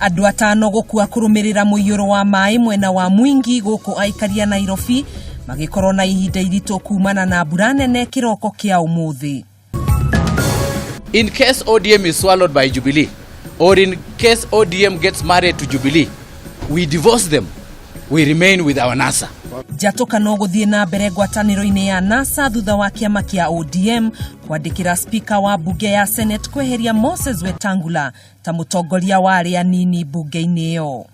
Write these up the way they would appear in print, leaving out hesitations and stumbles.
Andũ atano gũkua kũrũmĩrĩra mũiyũro wa maĩ mwena wa Mwingi gũkũ aikari a Nairobi magĩkorwo na ihinda iritũ kumana na mbura nene kĩroko kĩa ũmũthĩ. In case ODM is swallowed by Jubilee, or in case ODM gets married to Jubilee, we divorce them. We remain with our NASA. Njatũkano gũthiĩ na mbere ngwatanĩro-inĩ ya NASA thutha wa kĩama kĩa ODM kwandĩkĩra spika wa mbunge ya Senate kweheria Moses Wetangula ta mũtongoria wa arĩa anini mbunge-inĩ ĩyo.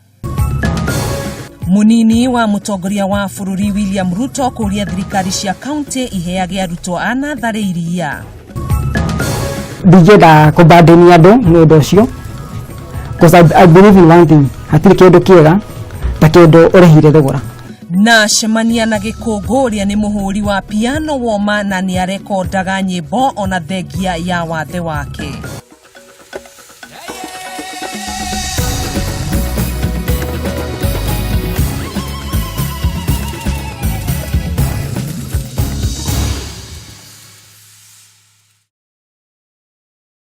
Mũnini wa mũtongoria wa bũrũri William Ruto kũria thirikari cia kaunti iheage arutwo a natharĩ iria. Ndingĩenda kũbandĩnia andũ nĩ ũndũ ũcio, 'cause I believe in one thing: hatirĩ kĩndũ kĩega ta kĩndũ ũrĩhire thogora. Na cemania na Gĩkũngũ ũrĩa nĩ mũhũri wa piano woma na nĩ arekondaga nyĩmbo ona thengia ya wathe wake.